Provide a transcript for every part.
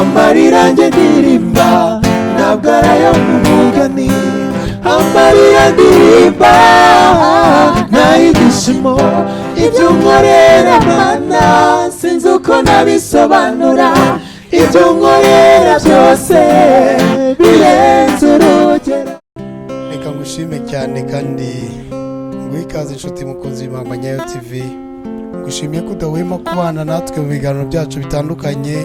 Amarira njye ndirimba ntabwo ari ayo mu mugani. Amarira ndirimba n'ay'ibyishimo. Ibyo unkorera Mana sinzi uko nabisobanura. Ibyo unkorera byose birenze urugero. Reka ngushime cyane kandi nguhe ikaze inshuti mukunzi w'Impamba Nyayo TV. Ngushimiye ko udahwema kubana natwe mu biganiro byacu bitandukanye.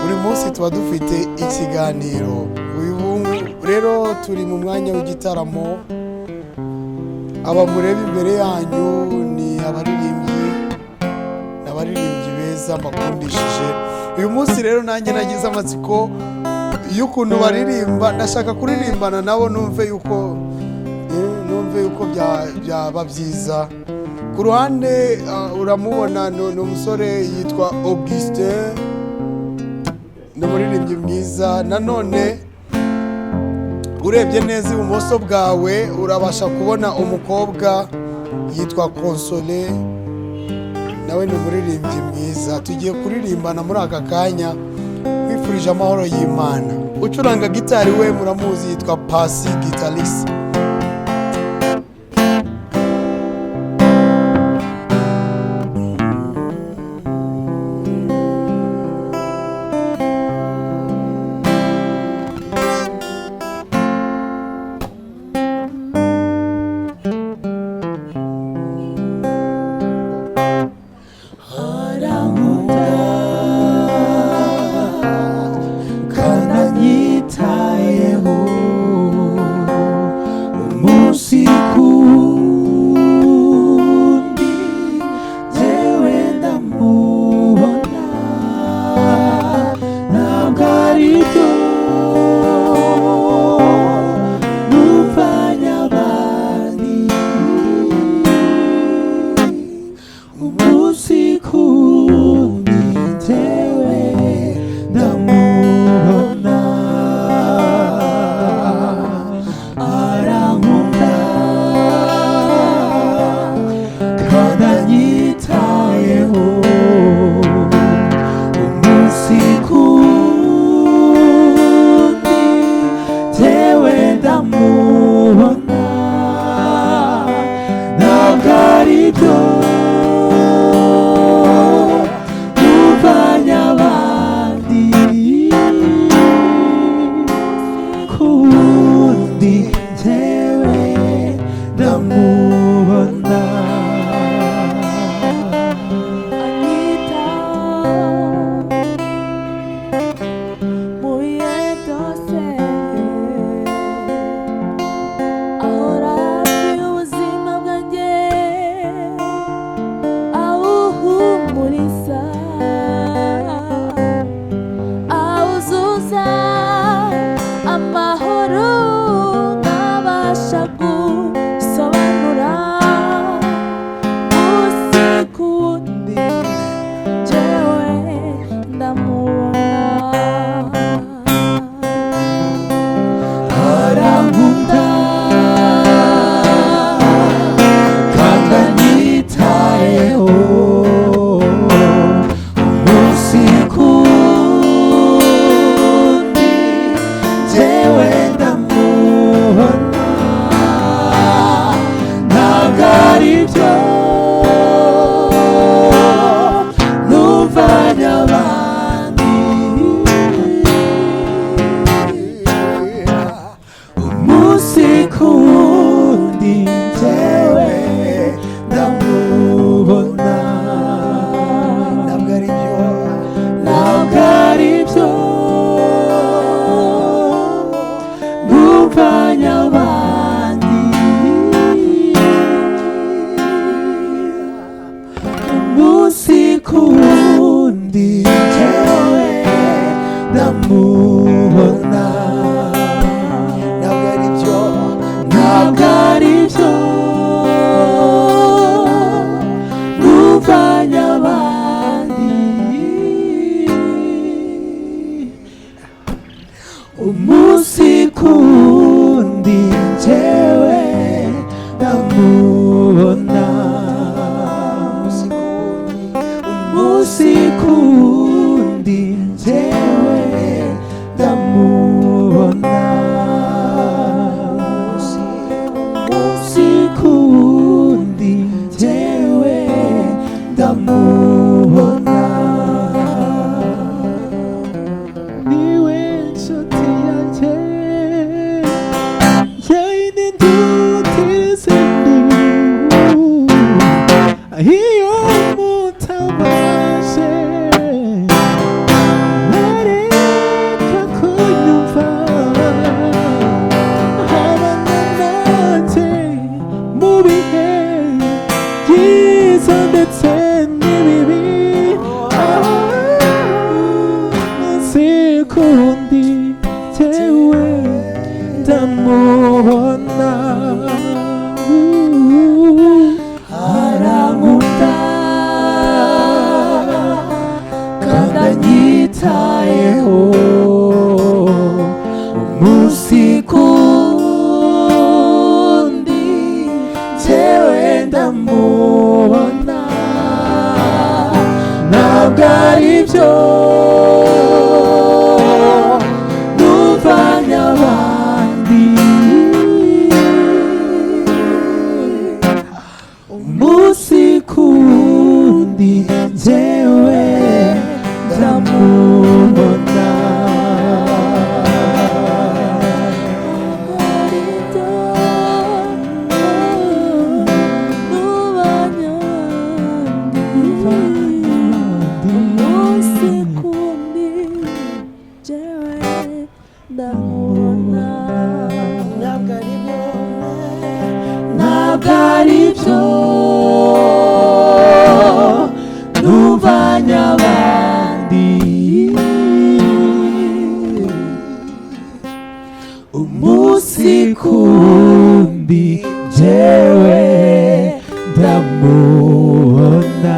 Buri munsi tuba dufite ikiganiro. Uyu rero turi mu mwanya w'igitaramo. Aba mureba imbere yanyu ni abaririmbyi, ni abaririmbyi beza mbakundishije. Uyu munsi rero nanjye nagize amatsiko y'ukuntu baririmba, ndashaka kuririmbana nabo numve yuko byaba byiza. Ku ruhande uramubona ni umusore yitwa Augustin, ni umuririmbyi mwiza. Nanone urebye neza ibumoso bwawe urabasha kubona umukobwa yitwa Console, nawe ni umuririmbyi mwiza. Tugiye kuririmbana muri aka kanya, nkwifurije amahoro y'Imana. Ucuranga gitari we muramuzi yitwa Pasi Gitarisi. Arankunda kandi anyitayeho umunsi ku wundi, jyewe ndamubona ntabwo ari byo numvanye abandi. Umunsi ku wundi jyewe ndamubona. Arankunda kandi anyitayeho umunsi ku wundi, jyewe ndamubona ntabwo ari byo numvanye abandi. Ku wundi jyewe ndamubona. Anyita mu bihe byose, ahora hafi y'ubuzima bwanjye, awuhumuriza, awuzuza amahoro ntabasha gusobanura. Umunsi ku wundi jewe ndamubona. Arankunda kandi anyitayeho umunsi ku wundi, jyewe ndamubona ntabwo ari byo numvanye abandi. Umunsi ku wundi jyewe ndamubona. Ntabwo ari byo, ntabwo ari byo numvanye abandi. Umunsi ku wundi jyewe ndamubona. Ntabwo ari byo, ntabwo ari byo numvanye abandi. Umunsi ku wundi njyewe ndamubona. Umunsi ku wundi njyewe Kundi jyewe ndamubona. Arankunda kandi anyitayeho umunsi kundi, jyewe ndamubona. Ntabwo ari byo numvanye abandi, umunsi kundi jyewe ndamubona. Umunsi kundi jewe ndamubona. Ntabwo ari byo. Ntabwo ari byo numvanye abandi, umunsi kundi jyewe ndamubona.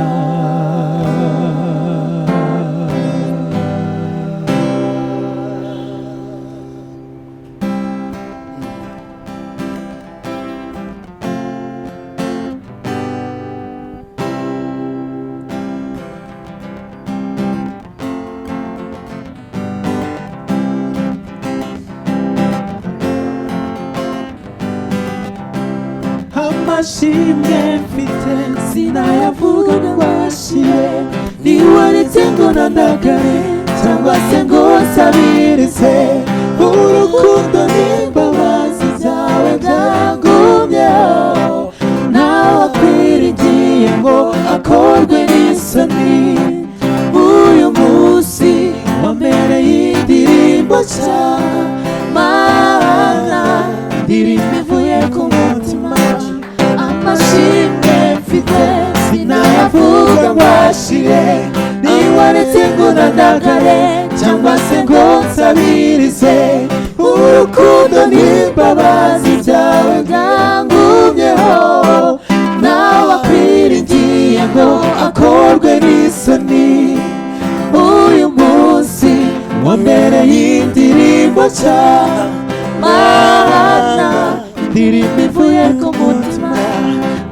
Amashimwe mfite sinayavuga ngo ashire, ntiwaretse ngo nandagare cyangwa se ngo nsabirize. Urukundo n'imbabazi zawe byagumyeho, ntawakwirigiye ngo akorwe n'isoni. Uyu munsi wambereye indirimbo nshya, Mana, indirimbo ivuye ku mutima. Amashimwe mfite sinayavuga ngo ashire, ntiwaretse ngo nandagare cyangwa se ngo nsabirize. Urukundo n'imbabazi byawe byangumyeho, ntawakwirigiye ngo akorwe n'isoni. Uyu munsi wambereye indirimbo nshya, Mana, indirimbo ivuye ku mutima.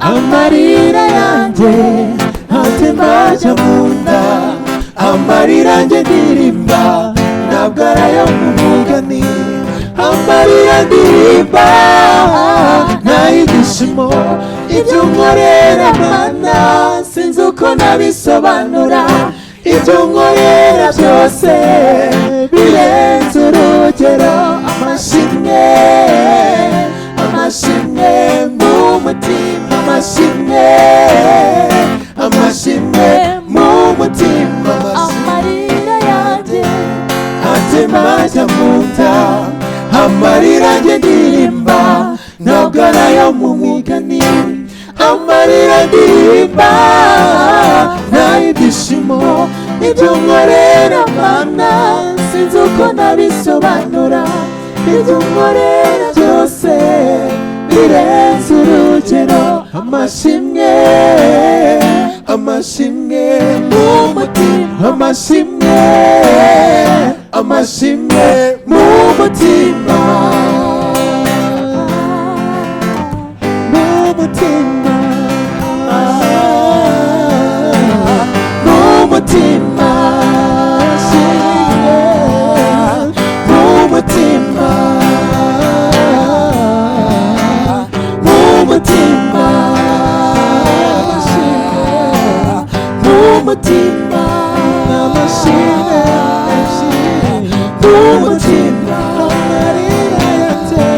Amarira yanjye atemba ajya mu nda, amarira njye ndirimba ntabwo ari ayo mu mugani. Amarira ndirimba n'ay'ibyishimo, ibyo unkorera Mana sinzi uko nabisobanura. Ibyo unkorera byose birenze urugero. Amashimwe, amashimwe mu mutima, amashimwe, amashimwe mu mutima. Amarira yanjye atemba ajya mu nda, amarira njye ndirimba ntabwo ari ayo mu migani. Amarira ndirimba n'ay'ibyishimo, ibyo unkorera Mana sinzi uko nabisobanura. Ibyo unkorera byose birenze urugero. Amashimwe, amashimwe mu mutima, amashimwe, amashimwe mu mutima, mu mutima, mu mutima, amashimwe mu mutima, mu mutima, mu mutima, amashimwe mu mutima, amarira yanjye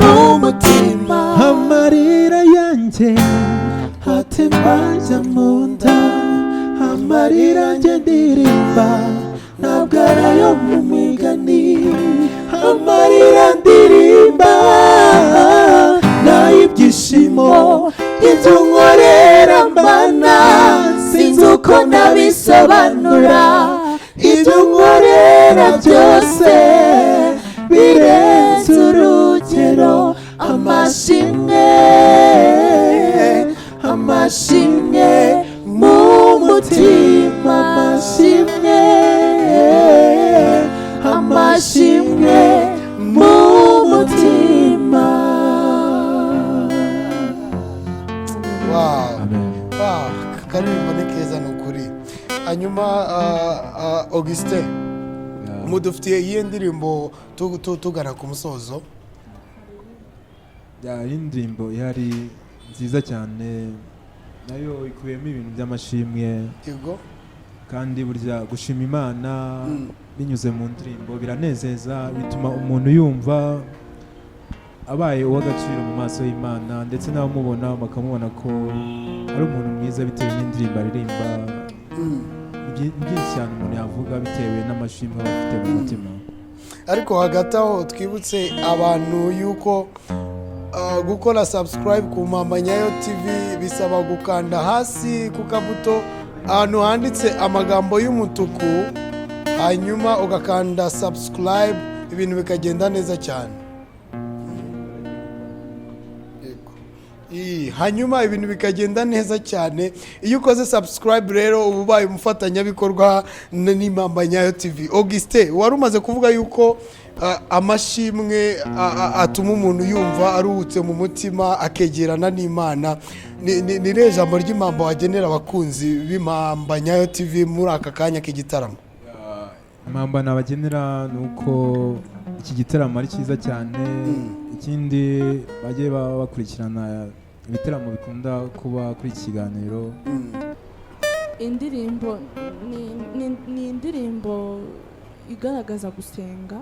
mu mutima, amarira yanjye atemba ajya mu nda, amarira njye ndirimba ntabwo ari ayo mu migani. Amarira ndirimba n'ay'ibyishimo, ibyo unkorera Mana sinzi uko nabisobanura. Ibyo nkorera byose birenze urugero. Amashimwe, amashimwe mu mutima, amashimwe, amashimwe mu mutima. Wow. Amen. Ah, karirimbo ni keza, ni ukuri. Hanyuma Augustin, mudufitiye iyihe ndirimbo tugana ku musozo? Ya, iyi ndirimbo ihari nziza cyane, nayo ikubiyemo ibintu by'amashimwe. Kandi burya gushima Imana binyuze mu ndirimbo biranezeza, bituma umuntu yumva abaye uw'agaciro mu maso y'Imana, ndetse n'abamubona bakamubona ko ari umuntu mwiza bitewe n'indirimbo aririmba. Ni byinshi cyane umuntu yavuga bitewe n'amashimwe aba afite mu mutima. Ariko hagati aho twibutse abantu yuko gukora subscribe ku Mama Nyayo TV bisaba gukanda hasi ku kabuto ahantu handitse amagambo y'umutuku, hanyuma ugakanda subscribe, ibintu bikagenda neza cyane. Yego. Hanyuma ibintu bikagenda neza cyane. Iyo ukoze subscribe rero, uba ubaye umufatanyabikorwa n'Impamba Nyayo TV. Augustin, wari umaze kuvuga yuko amashimwe atuma umuntu yumva aruhutse mu mutima, akegerana n'Imana. Ni irihe jambo ry'impamba wagenera abakunzi b'Impamba Nyayo TV muri aka kanya k'igitaramo? Impamba nabagenera ni uko iki gitaramo ari cyiza cyane. Ikindi, bajye baba bakurikirana ibitaramo bikunda kuba kuri iki kiganiro. Indirimbo ni indirimbo igaragaza gusenga.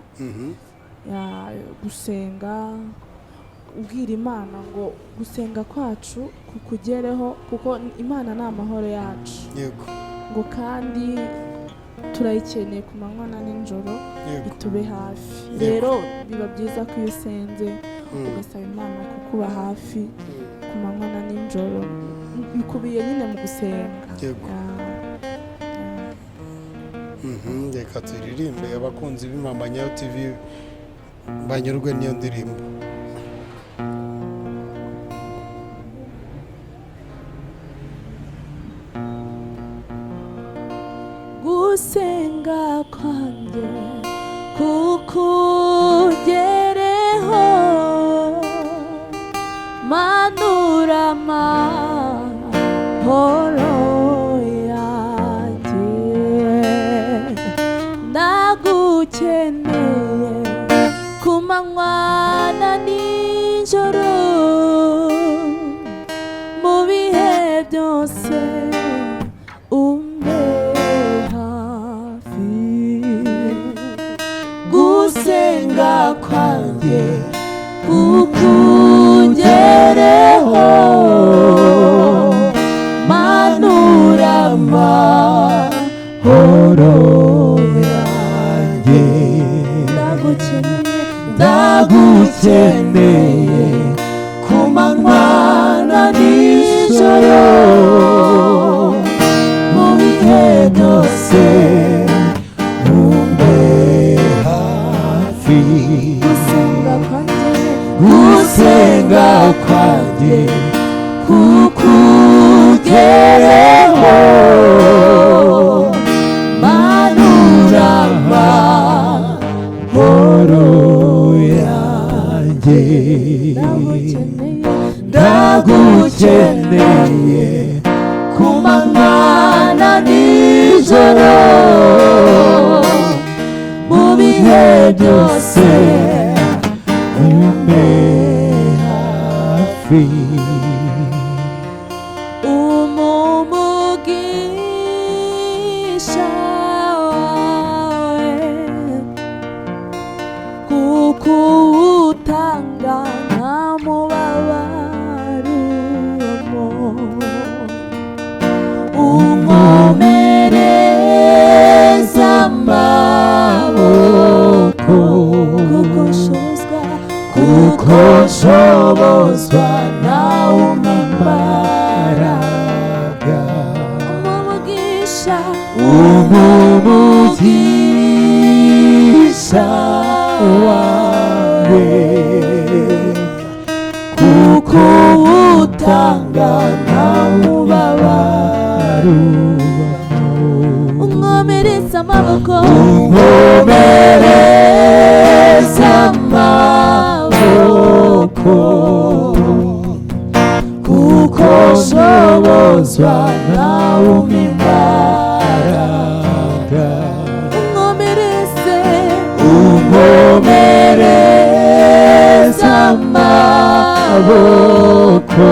Ya, gusenga ubwira Imana ngo gusenga kwacu kukugereho, kuko Imana ni amahoro yacu. Ngo kandi turayikeneye ku manywa na nijoro, itube hafi. Rero biba byiza ko iyo usenze ugasaba Imana kukuba hafi ku manywa na nijoro, bikubiye nyine mu gusenga. Ya. Reka turirimbe, abakunzi b'Impamba Nyayo TV banyurwe n'iyo ndirimbo. Gusenga kwanjye kukugereho, manura amahoro yanjye. Ndagukeneye ku manywa na nijoro, mu bihe byose umbe hafi. Gusenga kwanjye kukugereho, manura amahoro yanjye. Ndagukeneye, Ndagukeneye ku manywa na nijoro, mu bihe byose umbe hafi. Gusenga kwanjye, Gusenga kwanjye kukugereho, manura amahoro yanjye. Ndagukeneye, Ndagukeneye ku manywa na nijoro, mu bihe byose umbe hafi. Umumugisha wawe, kuko utanga nta mubabaro ubamo. Unkomereza amaboko, kuko nshobozwa, Kuko nshobozwa nawe imbaraga. Umumugisha, Unkomereze amaboko, unkomereze amaboko, kuko nshobozwa nawe umpa imbaraga. Unkomereze, unkomereze amaboko,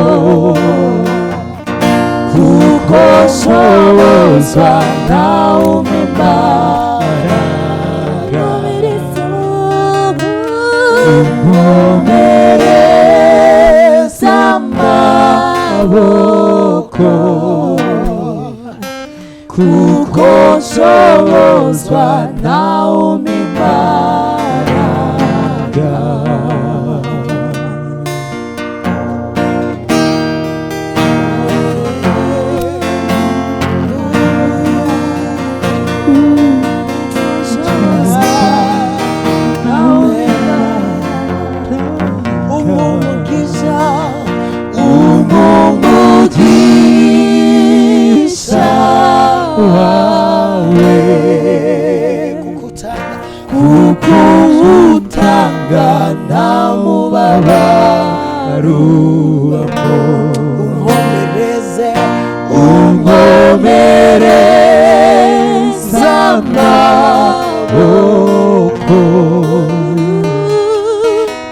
kuko nshobozwa nawe umpa imbaraga. Unkomereze Unkomereze amaboko, kuko nshobozwa nawe umpa imbaraga. Umugisha, Umugisha wawe, kukutanga, kuko utanga nta mubabaro ubamo. Unkomereze, Unkomereze amaboko,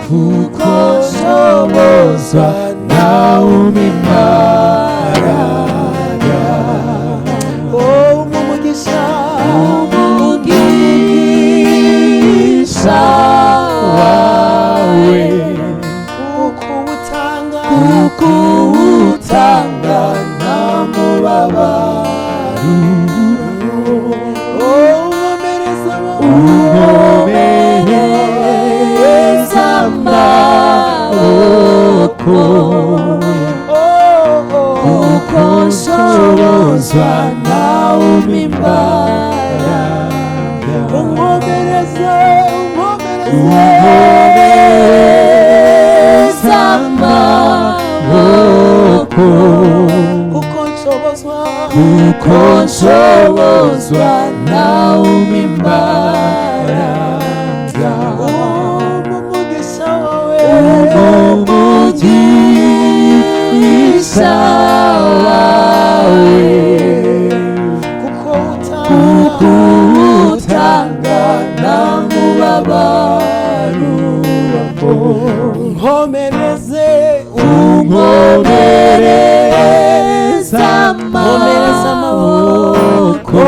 kuko nshobozwa nawe umpa imbaraga. oh, umugisha, Umugisha wawe, kuko utanga, kuko utanga nta mubabaro. Oh, unkomereze amaboko, Unkomereze amaboko, oh, oh, kuko nshobozwa nawe umpa imbaraga. Unkomereze, unkomereze, Unkomereze amaboko, kuko nshobozwa, kuko nshobozwa nawe umpa imbaraga. Umugisha wawe, Umugisha wawe, kuko utanga, kuko utanga nta mubabaro ubamo. Unkomereze, Unkomereze unkomereze amaboko,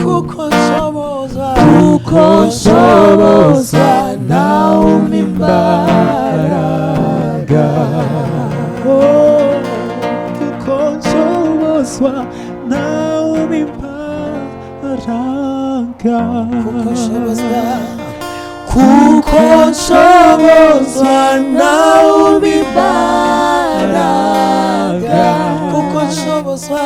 kuko nshobozwa, kuko nshobozwa nawe umpa imbaraga. Kuko nshobozwa nawe umpa imbaraga. Kuko nshobozwa, kuko nshobozwa nawe umpa imbaraga, kuko nshobozwa,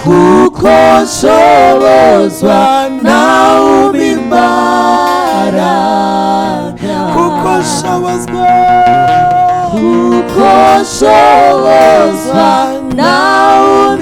kuko nshobozwa nawe umpa imbaraga. Kuko nshobozwa, kuko nshobozwa nawe